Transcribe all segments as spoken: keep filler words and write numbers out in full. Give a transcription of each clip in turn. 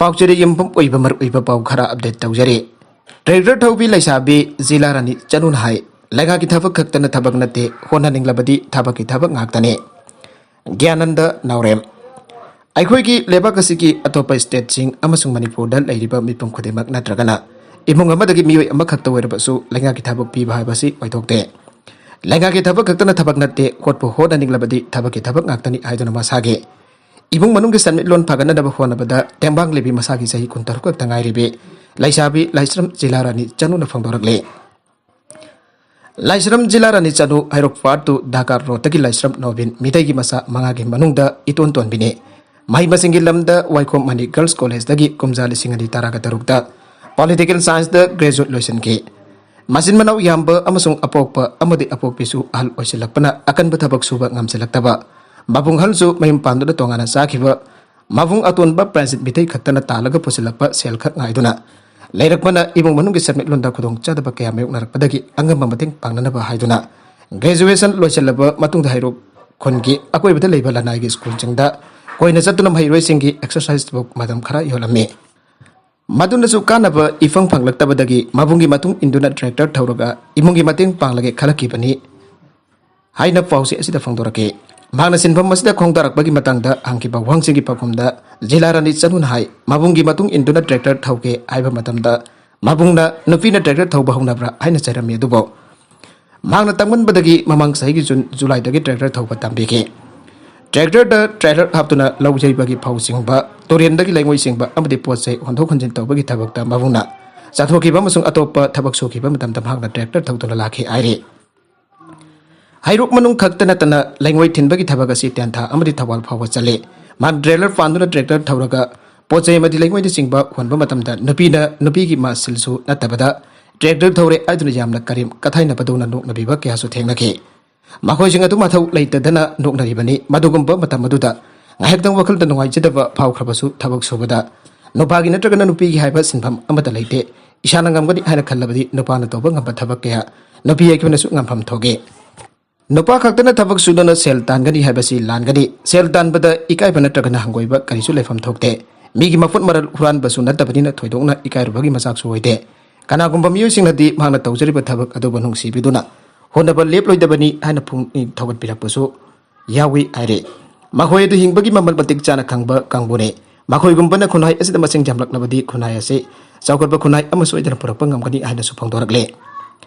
ꯄꯥꯎꯆꯦꯗ ꯌꯨꯝꯐꯝ ꯑꯣꯏꯕ ꯃꯔꯨꯑꯣꯏꯕ ꯄꯥꯎ ꯈꯔ ꯑꯞꯗꯦꯠ ꯇꯧꯖꯔꯤ꯫ ꯇ꯭ꯔꯦꯛꯇꯔ ꯊꯧꯕꯤ ꯂꯩꯁꯥꯕꯤ ꯖꯤꯂꯥ ꯔꯥꯅꯤ ꯆꯅꯨꯅ ꯍꯥꯏ, ꯂꯩꯉꯥꯛꯀꯤ ꯊꯕꯛ ꯈꯛꯇꯅ ꯊꯕꯛ ꯅꯠꯇꯦ, ꯍꯣꯠꯅꯅꯤꯡꯂꯕꯗꯤ ꯊꯕꯛꯀꯤ ꯊꯕꯛ ꯉꯥꯛꯇꯅꯤ꯫ ꯒ꯭ꯌꯥꯅꯟꯗ ꯅꯥꯎꯔꯦꯝ꯫ ꯑꯩꯈꯣꯏꯒꯤ ꯂꯩꯕꯥꯛ ꯑꯁꯤꯒꯤ ꯑꯇꯣꯞꯄ ꯁ꯭ꯇꯦꯠꯁꯤꯡ ꯑꯃꯁꯨꯡ ꯃꯅꯤꯄꯨꯔꯗ ꯂꯩꯔꯤꯕ ꯃꯤꯄꯨꯝ ꯈꯨꯗꯤꯡꯃꯛ ꯅꯠꯇ꯭ꯔꯒꯅ ꯏꯃꯨꯡ ꯑꯃꯗꯒꯤ ꯃꯤꯑꯣꯏ ꯑꯃꯈꯛꯇ ꯑꯣꯏꯔꯕꯁꯨ ꯂꯩꯉꯥꯛꯀꯤ ꯊꯕꯛ ꯄꯤꯕ ꯍꯥꯏꯕꯁꯤ ꯑꯣꯏꯊꯣꯛꯇꯦ꯫ ꯂꯩꯉꯥꯛꯀꯤ ꯊꯕꯛ ꯈꯛꯇꯅ ꯊꯕꯛ ꯅꯠꯇꯦ, ꯍꯣꯠꯄꯨ ꯍꯣꯠꯅꯅꯤꯡꯂꯕꯗꯤ ꯊꯕꯛꯀꯤ ꯊꯕꯛ ꯉꯥꯛꯇꯅꯤ ꯍꯥꯏꯗꯨꯅ ꯃꯁꯥꯒꯤ ꯏꯃꯨꯡ ꯃꯅꯨꯡꯒꯤ ꯁꯦꯟꯃꯤꯠꯂꯣꯟ ꯐꯒꯠꯅꯅꯕ ꯍꯣꯠꯅꯕꯗ ꯇꯦꯡꯕꯥꯡ ꯂꯦꯕꯤ ꯃꯁꯥꯒꯤ ꯆꯍꯤ ꯀꯨꯟꯇꯔꯨꯛ ꯈꯛꯇ ꯉꯥꯏꯔꯤꯕꯤ ꯂꯩꯁꯥꯕꯤ ꯂꯥꯏꯁ꯭ꯔꯝ ꯖꯤꯂꯥ ꯔꯥꯅꯤ ꯆꯅꯨꯅ ꯐꯣꯡꯗꯣꯔꯛꯂꯤ꯫ ꯂꯥꯏꯁ꯭ꯔꯝ ꯖꯤꯂꯥ ꯔꯥꯅꯤ ꯆꯅꯨ ꯍꯩꯔꯣꯛ ꯄꯥꯔꯠ ꯇꯨ ꯗꯥꯀꯥꯔ ꯔꯣꯗꯇꯒꯤ ꯂꯥꯏꯁ꯭ꯔꯝ ꯅꯣꯕꯤꯟ ꯃꯤꯇꯩꯒꯤ ꯃꯆꯥ ꯃꯉꯥꯒꯤ ꯃꯅꯨꯡꯗ ꯏꯇꯣꯟ ꯇꯣꯟꯕꯤꯅꯤ꯫ ꯃꯍꯩ ꯃꯁꯤꯡꯒꯤ ꯂꯝꯗ ꯋꯥꯏꯈꯣꯝ ꯃꯅꯤ ꯒꯔꯜꯁ ꯀꯣꯂꯦꯖꯇꯒꯤ ꯀꯨꯝꯖꯥ ꯂꯤꯁꯤꯡ ꯑꯅꯤ ꯇꯔꯥꯒ ꯇꯔꯨꯛꯇ ꯄꯣꯂꯤꯇꯤꯀꯦꯜ ꯁꯥꯏꯟꯁꯇ ꯒ꯭ꯔꯦꯖꯨꯋꯦꯠ ꯂꯣꯏꯁꯤꯟꯈꯤ꯫ ꯃꯆꯤꯟ ꯃꯅꯥꯎ ꯌꯥꯝꯕ ꯑꯃꯁꯨꯡ ꯑꯄꯣꯛꯄ ꯑꯃꯗꯤ ꯑꯄꯣꯛꯄꯤꯁꯨ ꯑꯍꯜ ꯑꯣꯏꯁꯤꯜꯂꯛꯄꯅ ꯑꯀꯟꯕ ꯊꯕꯛ ꯁꯨꯕ ꯉꯝꯁꯤꯜꯂꯛꯇꯕ, ꯃꯕꯨꯡ ꯑꯍꯜꯁꯨ ꯃꯌꯨꯝ ꯄꯥꯟꯗꯨꯅ ꯇꯣꯉꯥꯟꯅ ꯆꯥꯈꯤꯕ, ꯃꯕꯨꯡ ꯑꯇꯣꯟꯕ ꯄ꯭ꯔꯦꯝꯖꯤꯠ ꯃꯤꯇꯩ ꯈꯛꯇꯅ ꯇꯥꯜꯂꯒ ꯄꯨꯁꯤꯜꯂꯛꯄ ꯁꯦꯜ ꯈꯛ ꯉꯥꯏꯗꯨꯅ ꯂꯩꯔꯛꯄꯅ ꯏꯃꯨꯡ ꯃꯅꯨꯡꯒꯤ ꯁꯦꯟꯃꯤꯠꯂꯣꯟꯗ ꯈꯨꯗꯣꯡꯆꯥꯗꯕ ꯀꯌꯥ ꯃꯥꯌꯣꯛꯅꯔꯛꯄꯗꯒꯤ ꯑꯉꯝꯕ ꯃꯇꯦꯡ ꯄꯥꯡꯅꯅꯕ ꯍꯥꯏꯗꯨꯅ ꯒ꯭ꯔꯦꯖꯨꯋꯦꯁꯟ ꯂꯣꯏꯁꯤꯜꯂꯕ ꯃꯇꯨꯡꯗ ꯍꯩꯔꯣꯛ ꯈꯨꯟꯒꯤ ꯑꯀꯣꯏꯕꯗ ꯂꯩꯕ ꯂꯅꯥꯏꯒꯤ ꯁ꯭ꯀꯨꯜꯁꯤꯡꯗ ꯀꯣꯏꯅ ꯆꯠꯇꯨꯅ ꯃꯍꯩꯔꯣꯏꯁꯤꯡꯒꯤ ꯑꯦꯛꯁꯔꯁꯥꯏꯁ ꯕꯨꯛ ꯃꯇꯝ ꯈꯔ ꯌꯣꯜꯂꯝꯃꯤ꯫ ꯃꯗꯨꯅꯁꯨ ꯀꯥꯟꯅꯕ ꯏꯐꯪ ꯐꯪꯂꯛꯇꯕꯗꯒꯤ ꯃꯕꯨꯡꯒꯤ ꯃꯇꯨꯡ ꯏꯟꯗꯨꯅ ꯇ꯭ꯔꯦꯛꯇꯔ ꯊꯧꯔꯒ ꯏꯃꯨꯡꯒꯤ ꯃꯇꯦꯡ ꯄꯥꯡꯂꯒꯦ ꯈꯜꯂꯛꯈꯤꯕꯅꯤ ꯍꯥꯏꯅ ꯄꯥꯎꯆꯦ ꯑꯁꯤꯗ ꯐꯣꯡꯗꯣꯔꯛꯈꯤ꯫ ꯃꯍꯥꯛꯅ ꯁꯤꯟꯐꯝ ꯑꯁꯤꯗ ꯈꯣꯡꯗꯥꯔꯛꯄꯒꯤ ꯃꯇꯥꯡꯗ ꯍꯪꯈꯤꯕ ꯋꯥꯍꯪꯁꯤꯡꯒꯤ ꯄꯥꯎꯈꯨꯝꯗ ꯖꯤꯂꯥ ꯔꯥꯅꯤ ꯆꯅꯨꯅ ꯍꯥꯏ, ꯃꯕꯨꯡꯒꯤ ꯃꯇꯨꯡ ꯏꯟꯗꯨꯅ ꯇ꯭ꯔꯦꯛꯇꯔ ꯊꯧꯒꯦ ꯍꯥꯏꯕ ꯃꯇꯝꯗ ꯃꯕꯨꯡꯅ ꯅꯨꯄꯤꯅ ꯇ꯭ꯔꯦꯛꯇꯔ ꯊꯧꯕ ꯍꯧꯅꯕ꯭ꯔꯥ ꯍꯥꯏꯅ ꯆꯩꯔꯝꯃꯤ, ꯑꯗꯨꯕꯨ ꯃꯍꯥꯛꯅ ꯇꯝꯃꯟꯕꯗꯒꯤ ꯃꯃꯥꯡ ꯆꯍꯤꯒꯤ ꯖꯨꯟ ꯖꯨꯂꯥꯏꯗꯒꯤ ꯇ꯭ꯔꯦꯛꯇꯔ ꯊꯧꯕ ꯇꯝꯕꯤꯈꯤ꯫ ꯇ꯭ꯔꯦꯛꯇꯔꯗ ꯇ꯭ꯔꯦꯂꯔ ꯍꯥꯞꯇꯨꯅ ꯂꯧ ꯌꯩꯕꯒꯤ ꯐꯧ ꯆꯤꯡꯕ, ꯇꯨꯔꯦꯟꯗꯒꯤ ꯂꯩꯉꯣꯏ ꯆꯤꯡꯕ ꯑꯃꯗꯤ ꯄꯣꯠ ꯆꯩ ꯍꯣꯟꯗꯣꯛ ꯍꯣꯟꯖꯤꯟ ꯇꯧꯕꯒꯤ ꯊꯕꯛꯇ ꯃꯕꯨꯡꯅ ꯆꯠꯊꯣꯛꯈꯤꯕ ꯑꯃꯁꯨꯡ ꯑꯇꯣꯞꯄ ꯊꯕꯛ ꯁꯨꯈꯤꯕ ꯃꯇꯝꯗ ꯃꯍꯥꯛꯅ ꯇ꯭ꯔꯦꯛꯇꯔ ꯊꯧꯗꯨꯅ ꯂꯥꯛꯈꯤ ꯍꯥꯏꯔꯤ꯫ ꯍꯩꯔꯣꯛ ꯃꯅꯨꯡ ꯈꯛꯇ ꯅꯠꯇꯅ ꯂꯩꯉꯣꯏ ꯊꯤꯟꯕꯒꯤ ꯊꯕꯛ ꯑꯁꯤ ꯇꯦꯟꯊꯥ ꯑꯃꯗꯤ ꯊꯧꯕꯥꯜ ꯐꯥꯎꯕ ꯆꯠꯂꯤ꯫ ꯃꯍꯥꯛ ꯇ꯭ꯔꯦꯂꯔ ꯄꯥꯟꯗꯨꯅ ꯇ꯭ꯔꯦꯛꯇꯔ ꯊꯧꯔꯒ ꯄꯣꯠ ꯆꯩ ꯑꯃꯗꯤ ꯂꯩꯉꯣꯏꯅꯆꯤꯡꯕ ꯍꯣꯟꯕ ꯃꯇꯝꯗ ꯅꯨꯄꯤꯅ ꯅꯨꯄꯤꯒꯤ ꯃꯁꯤꯜꯁꯨ ꯅꯠꯇꯕꯗ ꯇ꯭ꯔꯦꯛꯇꯔ ꯊꯧꯔꯦ ꯍꯥꯏꯗꯨꯅ ꯌꯥꯝꯅ ꯀꯔꯦꯝ ꯀꯊꯥꯏꯅꯕꯗꯧꯅ ꯅꯣꯛꯅꯕꯤꯕ ꯀꯌꯥꯁꯨ ꯊꯦꯡꯅꯈꯤ꯫ ꯃꯈꯣꯏꯁꯤꯡ ꯑꯗꯨ ꯃꯊꯧ ꯂꯩꯇꯗꯅ ꯅꯣꯛꯅꯔꯤꯕꯅꯤ꯫ ꯃꯗꯨꯒꯨꯝꯕ ꯃꯇꯝ ꯑꯗꯨꯗ ꯉꯥꯏꯍꯥꯛꯇꯪ ꯋꯥꯈꯜꯗ ꯅꯨꯡꯉꯥꯏꯖꯗꯕ ꯐꯥꯎꯈ꯭ꯔꯕꯁꯨ ꯊꯕꯛ ꯁꯨꯕꯗ ꯅꯨꯄꯥꯒꯤ ꯅꯠꯇ꯭ꯔꯒꯅ ꯅꯨꯄꯤꯒꯤ ꯍꯥꯏꯕ ꯁꯤꯟꯐꯝ ꯑꯃꯠꯇ ꯂꯩꯇꯦ꯫ ꯏꯁꯥꯅ ꯉꯝꯒꯅꯤ ꯍꯥꯏꯅ ꯈꯜꯂꯕꯗꯤ ꯅꯨꯄꯥꯅ ꯇꯧꯕ ꯉꯝꯕ ꯊꯕꯛ ꯀꯌꯥ ꯅꯨꯄꯤ ꯑꯩꯈꯣꯏꯅꯁꯨ ꯉꯝꯐꯝ ꯊꯣꯛꯏ꯫ ꯅꯨꯄꯥ ꯈꯛꯇꯅ ꯊꯕꯛ ꯁꯨꯗꯨꯅ ꯁꯦꯜ ꯇꯥꯟꯒꯅꯤ ꯍꯥꯏꯕꯁꯤ ꯂꯥꯟꯒꯅꯤ꯫ ꯁꯦꯜ ꯇꯥꯟꯕꯗ ꯏꯀꯥꯏꯕ ꯅꯠꯇ꯭ꯔꯒꯅ ꯍꯪꯒꯣꯏꯕ ꯀꯔꯤꯁꯨ ꯂꯩꯐꯝ ꯊꯣꯛꯇꯦ꯫ ꯃꯤꯒꯤ ꯃꯐꯨꯠ ꯃꯔꯜ ꯍꯨꯔꯥꯟꯕꯁꯨ ꯅꯠꯇꯕꯅꯤꯅ ꯊꯣꯏꯗꯣꯛꯅ ꯏꯀꯥꯏꯔꯨꯕꯒꯤ ꯃꯆꯥꯛꯁꯨ ꯑꯣꯏꯗꯦ꯫ ꯀꯅꯥꯒꯨꯝꯕ ꯃꯤꯑꯣꯏꯁꯤꯡꯅꯗꯤ ꯃꯍꯥꯛꯅ ꯇꯧꯖꯔꯤꯕ ꯊꯕꯛ ꯑꯗꯨꯕꯨ ꯅꯨꯡꯁꯤꯕꯤꯗꯨꯅ ꯍꯣꯠꯅꯕ ꯂꯦꯞꯂꯣꯏꯗꯕꯅꯤ ꯍꯥꯏꯅ ꯄꯨꯛꯅꯤꯡ ꯊꯧꯒꯠꯄꯤꯔꯛꯄꯁꯨ ꯌꯥꯎꯏ ꯍꯥꯏꯔꯦ꯫ ꯃꯈꯣꯏ ꯑꯗꯨ ꯍꯤꯡꯕꯒꯤ ꯃꯃꯜ ꯃꯇꯤꯛ ꯆꯥꯅ ꯈꯪꯕ ꯀꯥꯡꯕꯨꯅꯤ꯫ ꯃꯈꯣꯏꯒꯨꯝꯕꯅ ꯈꯨꯟꯅꯥꯏ ꯑꯁꯤꯗ ꯃꯁꯤꯡ ꯌꯥꯝꯂꯛꯂꯕꯗꯤ ꯈꯨꯟꯅꯥꯏ ꯑꯁꯤ ꯆꯥꯎꯈꯠꯄ ꯈꯨꯟꯅꯥꯏ ꯑꯃ ꯁꯣꯏꯗꯅ ꯄꯨꯔꯛꯄ ꯉꯝꯒꯅꯤ ꯍꯥꯏꯅꯁꯨ ꯐꯣꯡꯗꯣꯔꯛꯂꯤ꯫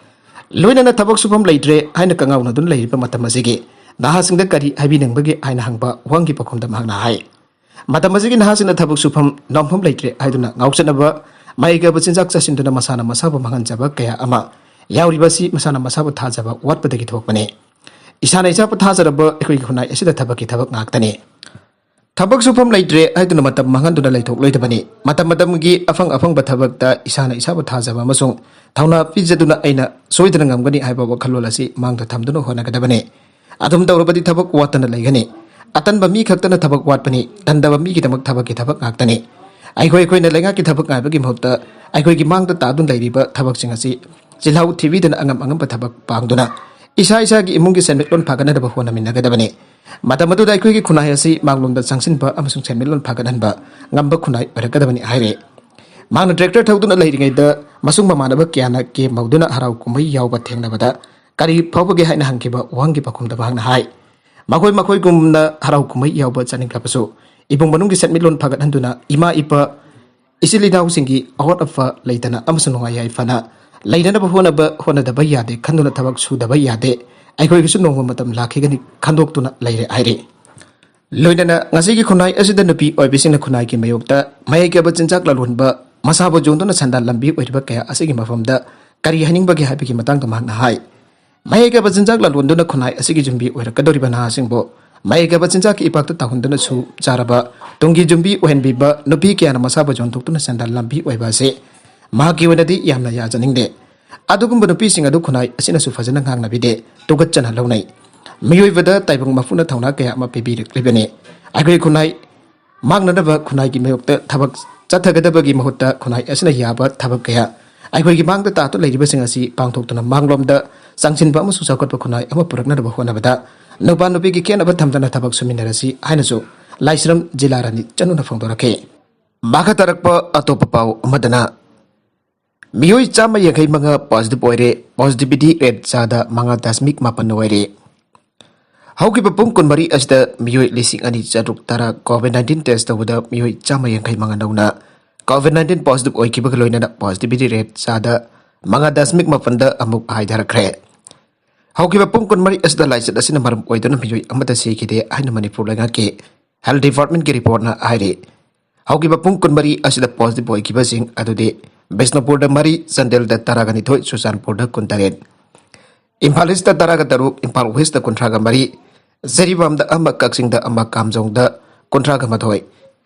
ꯂꯣꯏꯅꯅ ꯊꯕꯛ ꯁꯨꯐꯝ ꯂꯩꯇ꯭ꯔꯦ ꯍꯥꯏꯅ ꯀꯉꯥꯎꯅꯗꯨꯅ ꯂꯩꯔꯤꯕ ꯃꯇꯝ ꯑꯁꯤꯒꯤ ꯅꯍꯥꯁꯤꯡꯗ ꯀꯔꯤ ꯍꯥꯏꯕꯤꯅꯤꯡꯕꯒꯦ ꯍꯥꯏꯅ ꯍꯪꯕ ꯋꯥꯍꯪꯒꯤ ꯄꯥꯎꯈꯨꯝꯗ ꯃꯍꯥꯛꯅ ꯍꯥꯏ, ꯃꯇꯝ ꯑꯁꯤꯒꯤ ꯅꯍꯥꯁꯤꯡꯅ ꯊꯕꯛ ꯁꯨꯐꯝ ꯅꯣꯝꯐꯝ ꯂꯩꯇ꯭ꯔꯦ ꯍꯥꯏꯗꯨꯅ ꯉꯥꯎꯆꯠꯅꯕ, ꯃꯍꯩꯒꯤ ꯑꯣꯏꯕ ꯆꯤꯟꯖꯥꯛ ꯆꯥꯁꯤꯟꯗꯨꯅ ꯃꯁꯥꯅ ꯃꯁꯥꯕꯨ ꯃꯥꯡꯍꯟꯖꯕ ꯀꯌꯥ ꯑꯃ ꯌꯥꯎꯔꯤꯕ ꯑꯁꯤ ꯃꯁꯥꯅ ꯃꯁꯥꯕꯨ ꯊꯥꯖꯕ ꯋꯥꯠꯄꯗꯒꯤ ꯊꯣꯛꯄꯅꯤ꯫ ꯏꯁꯥꯅ ꯏꯁꯥꯕꯨ ꯊꯥꯖꯔꯕ ꯑꯩꯈꯣꯏꯒꯤ ꯈꯨꯟꯅꯥꯏ ꯑꯁꯤꯗ ꯊꯕꯛꯀꯤ ꯊꯕꯛ ꯉꯥꯛꯇꯅꯤ꯫ ꯊꯕꯛ ꯁꯨꯐꯝ ꯂꯩꯇ꯭ꯔꯦ ꯍꯥꯏꯗꯨꯅ ꯃꯇꯝ ꯃꯥꯡꯍꯟꯗꯨꯅ ꯂꯩꯊꯣꯛꯂꯣꯏꯗꯕꯅꯤ꯫ ꯃꯇꯝ ꯃꯇꯝꯒꯤ ꯑꯐꯪ ꯑꯐꯪꯕ ꯊꯕꯛꯇ ꯏꯁꯥꯅ ꯏꯁꯥꯕꯨ ꯊꯥꯖꯕ ꯑꯃꯁꯨꯡ ꯊꯧꯅꯥ ꯄꯤꯖꯗꯨꯅ ꯑꯩꯅ ꯁꯣꯏꯗꯅ ꯉꯝꯒꯅꯤ ꯍꯥꯏꯕ ꯋꯥꯈꯜꯂꯣꯟ ꯑꯁꯤ ꯃꯥꯡꯗ ꯊꯝꯗꯨꯅ ꯍꯣꯠꯅꯒꯗꯕꯅꯤ꯫ ꯑꯗꯨꯝ ꯇꯧꯔꯕꯗꯤ ꯊꯕꯛ ꯋꯥꯠꯇꯅ ꯂꯩꯒꯅꯤ꯫ ꯑꯇꯟꯕ ꯃꯤ ꯈꯛꯇꯅ ꯊꯕꯛ ꯋꯥꯠꯄꯅꯤ, ꯇꯟꯗꯕ ꯃꯤꯒꯤꯗꯃꯛ ꯊꯕꯛꯀꯤ ꯊꯕꯛ ꯉꯥꯛꯇꯅꯤ꯫ ꯑꯩꯈꯣꯏ ꯑꯩꯈꯣꯏꯅ ꯂꯩꯉꯥꯛꯀꯤ ꯊꯕꯛ ꯉꯥꯏꯕꯒꯤ ꯃꯍꯨꯠꯇ ꯑꯩꯈꯣꯏꯒꯤ ꯃꯥꯡꯗ ꯇꯥꯗꯨꯅ ꯂꯩꯔꯤꯕ ꯊꯕꯛꯁꯤꯡ ꯑꯁꯤ ꯆꯤꯜꯍꯥꯎ ꯊꯤꯕꯤꯗꯅ ꯑꯉꯝ ꯑꯉꯝꯕ ꯊꯕꯛ ꯄꯥꯡꯗꯨꯅ ꯏꯁꯥ ꯏꯁꯥꯒꯤ ꯏꯃꯨꯡꯒꯤ ꯁꯦꯟꯃꯤꯠꯂꯣꯟ ꯐꯒꯠꯅꯅꯕ ꯍꯣꯠꯅꯃꯤꯟꯅꯒꯗꯕꯅꯤ꯫ ꯃꯇꯝ ꯑꯗꯨꯗ ꯑꯩꯈꯣꯏꯒꯤ ꯈꯨꯟꯅꯥꯏ ꯑꯁꯤ ꯃꯥꯡꯂꯣꯝꯗ ꯆꯪꯁꯤꯟꯕ ꯑꯃꯁꯨꯡ ꯁꯦꯟꯃꯤꯠꯂꯣꯟ ꯐꯒꯠꯍꯟꯕ ꯉꯝꯕ ꯈꯨꯟꯅꯥꯏ ꯑꯣꯏꯔꯛꯀꯗꯕꯅꯤ ꯍꯥꯏꯔꯤ꯫ ꯃꯍꯥꯛꯅ ꯇ꯭ꯔꯦꯛꯇꯔ ꯊꯧꯗꯨꯅ ꯂꯩꯔꯤꯉꯩꯗ ꯃꯁꯨꯡ ꯃꯃꯥꯟꯅꯕ ꯀꯌꯥꯅ ꯀꯦꯝ ꯃꯧꯗꯨꯅ ꯍꯔꯥꯎ ꯀꯨꯝꯍꯩ ꯌꯥꯎꯕ ꯊꯦꯡꯅꯕꯗ ꯀꯔꯤ ꯐꯥꯎꯕꯒꯦ ꯍꯥꯏꯅ ꯍꯪꯈꯤꯕ ꯋꯥꯍꯪꯒꯤ ꯄꯥꯎꯈꯨꯝꯗ ꯃꯍꯥꯛꯅ ꯍꯥꯏ, ꯃꯈꯣꯏ ꯃꯈꯣꯏꯒꯨꯝꯅ ꯍꯔꯥꯎ ꯀꯨꯝꯍꯩ ꯌꯥꯎꯕ ꯆꯠꯅꯤꯡꯂꯕꯁꯨ ꯏꯃꯨꯡ ꯃꯅꯨꯡꯒꯤ ꯁꯦꯟꯃꯤꯠꯂꯣꯟ ꯐꯒꯠꯍꯟꯗꯨꯅ ꯏꯃꯥ ꯏꯄꯥ ꯏꯆꯤꯜ ꯏꯅꯥꯎꯁꯤꯡꯒꯤ ꯑꯋꯥꯠ ꯑꯄ ꯂꯩꯇꯅ ꯑꯃꯁꯨꯡ ꯅꯨꯡꯉꯥꯏ ꯌꯥꯏꯐꯅ ꯂꯩꯅꯅꯕ ꯍꯣꯠꯅꯕ ꯍꯣꯠꯅꯗꯕ ꯌꯥꯗꯦ ꯈꯟꯗꯨꯅ ꯊꯕꯛ ꯁꯨꯗꯕ ꯌꯥꯗꯦ꯫ ꯑꯩꯈꯣꯏꯒꯤꯁꯨ ꯅꯣꯡꯃ ꯃꯇꯝ ꯂꯥꯛꯈꯤꯒꯅꯤ ꯈꯟꯗꯣꯛꯇꯨꯅ ꯂꯩꯔꯦ ꯍꯥꯏꯔꯤ꯫ ꯂꯣꯏꯅꯅ ꯉꯁꯤꯒꯤ ꯈꯨꯟꯅꯥꯏ ꯑꯁꯤꯗ ꯅꯨꯄꯤ ꯑꯣꯏꯕꯤꯁꯤꯡꯅ ꯈꯨꯟꯅꯥꯏꯒꯤ ꯃꯥꯌꯣꯛꯇ ꯃꯍꯩꯒꯤ ꯑꯣꯏꯕ ꯆꯤꯟꯖꯥꯛ ꯂꯂꯣꯟꯕ, ꯃꯁꯥꯕꯨ ꯌꯣꯟꯗꯨꯅ ꯁꯦꯟꯗꯥꯟ ꯂꯝꯕꯤ ꯑꯣꯏꯔꯤꯕ ꯀꯌꯥ ꯑꯁꯤꯒꯤ ꯃꯐꯝꯗ ꯀꯔꯤ ꯍꯥꯏꯅꯤꯡꯕꯒꯦ ꯍꯥꯏꯕꯒꯤ ꯃꯇꯥꯡꯗ ꯃꯍꯥꯛꯅ ꯍꯥꯏ, ꯃꯍꯩꯒꯤ ꯑꯣꯏꯕ ꯆꯤꯟꯖꯥꯛ ꯂꯂꯣꯟꯗꯨꯅ ꯈꯨꯟꯅꯥꯏ ꯑꯁꯤꯒꯤ ꯌꯨꯝꯕꯤ ꯑꯣꯏꯔꯛꯀꯗꯧꯔꯤꯕ ꯅꯍꯥꯁꯤꯡꯕꯨ ꯃꯍꯩꯒꯤ ꯑꯣꯏꯕ ꯆꯤꯟꯖꯥꯛꯀꯤ ꯏꯄꯥꯛꯇ ꯇꯥꯎꯍꯟꯗꯨꯅꯁꯨ ꯆꯥꯔꯕ ꯇꯨꯡꯒꯤ ꯌꯨꯝꯕꯤ ꯑꯣꯏꯍꯟꯕꯤꯕ ꯅꯨꯄꯤ ꯀꯌꯥꯅ ꯃꯁꯥꯕꯨ ꯌꯣꯟꯊꯣꯛꯇꯨꯅ ꯁꯦꯟꯗꯥꯟ ꯂꯝꯕꯤ ꯑꯣꯏꯕ ꯑꯁꯤ ꯃꯍꯥꯛꯀꯤ ꯑꯣꯏꯅꯗꯤ ꯌꯥꯝꯅ ꯌꯥꯖꯅꯤꯡꯗꯦ꯫ ꯑꯗꯨꯒꯨꯝꯕ ꯅꯨꯄꯤꯁꯤꯡ ꯑꯗꯨ ꯈꯨꯟꯅꯥꯏ ꯑꯁꯤꯅꯁꯨ ꯐꯖꯅ ꯉꯥꯡꯅꯕꯤꯗꯦ, ꯇꯨꯀꯠꯆꯅ ꯂꯧꯅꯩ꯫ ꯃꯤꯑꯣꯏꯕꯗ ꯇꯥꯏꯕꯪ ꯃꯄꯨꯅ ꯊꯧꯅꯥ ꯀꯌꯥ ꯑꯃ ꯄꯤꯕꯤꯔꯛꯂꯤꯕꯅꯤ꯫ ꯑꯩꯈꯣꯏ ꯈꯨꯟꯅꯥꯏ ꯃꯥꯡꯅꯅꯕ ꯈꯨꯟꯅꯥꯏꯒꯤ ꯃꯥꯌꯣꯛꯇ ꯊꯕꯛ ꯆꯠꯊꯒꯗꯕꯒꯤ ꯃꯍꯨꯠꯇ ꯈꯨꯟꯅꯥꯏ ꯑꯁꯤꯅ ꯌꯥꯕ ꯊꯕꯛ ꯀꯌꯥ ꯑꯩꯈꯣꯏꯒꯤ ꯃꯥꯡꯗ ꯇꯥꯗꯨꯅ ꯂꯩꯔꯤꯕꯁꯤꯡ ꯑꯁꯤ ꯄꯥꯡꯊꯣꯛꯇꯨꯅ ꯃꯥꯡꯂꯣꯝꯗ ꯆꯪꯁꯤꯟꯕ ꯑꯃꯁꯨꯡ ꯆꯥꯎꯈꯠꯄ ꯈꯨꯟꯅꯥꯏ ꯑꯃ ꯄꯨꯔꯛꯅꯅꯕ ꯍꯣꯠꯅꯕꯗ ꯅꯨꯄꯥ ꯅꯨꯄꯤꯒꯤ ꯈꯦꯠꯅꯕ ꯊꯝꯗꯅ ꯊꯕꯛ ꯁꯨꯃꯤꯟꯅꯔꯁꯤ ꯍꯥꯏꯅꯁꯨ ꯂꯥꯏꯁ꯭ꯔꯝ ꯖꯤꯂꯥ ꯔꯥꯅꯤ ꯆꯅꯨꯅ ꯐꯣꯡꯗꯣꯔꯛꯈꯤ꯫ ꯃꯈꯥ ꯇꯥꯔꯛꯄ ꯑꯇꯣꯞꯄ ꯄꯥꯎ ꯑꯃꯗꯅ, ꯃꯤꯑꯣꯏ ꯆꯥꯝꯃ ꯌꯥꯡꯈꯩ ꯃꯉꯥ positive ꯑꯣꯏꯔꯦ, positivity rate ꯆꯥꯗ ꯃꯉꯥ ꯗꯁꯃꯤꯛ ꯃꯥꯄꯟ ꯑꯣꯏꯔꯦ꯫ ꯍꯧꯈꯤꯕ ꯄꯨꯡ ꯀꯨꯟꯃꯔꯤ ꯑꯁꯤꯗ ꯃꯤꯑꯣꯏ ꯂꯤꯁꯤꯡ ꯑꯅꯤ ꯆꯥꯇ꯭ꯔꯨꯛ ꯇꯔꯥ COVID nineteen test ꯇꯧꯕꯗ ꯃꯤꯑꯣꯏ ꯆꯥꯝꯃ ꯌꯥꯡꯈꯩ ꯃꯉꯥ ꯅꯧꯅ COVID nineteen positive ꯑꯣꯏꯈꯤꯕꯒ ꯂꯣꯏꯅꯅ positivity rate ꯆꯥꯗ ꯃꯉꯥ ꯗꯁꯃꯤꯛ ꯃꯥꯄꯟꯗ ꯑꯃꯨꯛ ꯍꯥꯏꯊꯔꯛꯈ꯭ꯔꯦ꯫ ꯍꯧꯈꯤꯕ ꯄꯨꯡ ꯀꯨꯟꯃꯔꯤ ꯑꯁꯤꯗ ꯂꯥꯏꯆꯠ ꯑꯁꯤꯅ ꯃꯔꯝ ꯑꯣꯏꯗꯨꯅ ꯃꯤꯑꯣꯏ ꯑꯃꯠꯇ ꯁꯤꯈꯤꯗꯦ ꯍꯥꯏꯅ ꯃꯅꯤꯄꯨꯔ ꯂꯩꯉꯥꯛꯀꯤ health department ꯀꯤ report ꯅ ꯍꯥꯏꯔꯤ꯫ ꯍꯧꯈꯤꯕ ꯄꯨꯡ ꯀꯨꯟꯃꯔꯤ ꯑꯁꯤꯗ positive ꯑꯣꯏꯈꯤꯕꯁꯤꯡ ꯑꯗꯨꯗꯤ ꯕꯤꯁꯅꯨꯄꯨꯔꯗ ꯃꯔꯤ, ꯆꯥꯟꯗꯦꯜꯗ ꯇꯔꯥꯒ ꯅꯤꯊꯣꯏ, ꯆꯨꯔꯆꯥꯟꯄꯨꯔꯗ ꯀꯨꯟꯇꯔꯦꯠ, ꯏꯝꯐꯥꯜ ꯏꯁꯇ ꯇꯔꯥꯒ ꯇꯔꯨꯛ, ꯏꯝꯐꯥꯜ ꯋꯦꯁꯇ ꯀꯨꯟꯊ꯭ꯔꯥꯒ ꯃꯔꯤ, ꯖꯤꯔꯤꯕꯥꯝꯗ ꯑꯃ, ꯀꯛꯆꯤꯡꯗ ꯑꯃ, ꯀꯥꯝꯖꯣꯡꯗ ꯀꯨꯟꯊ꯭ꯔꯥꯒ ꯃꯥꯊꯣꯏ,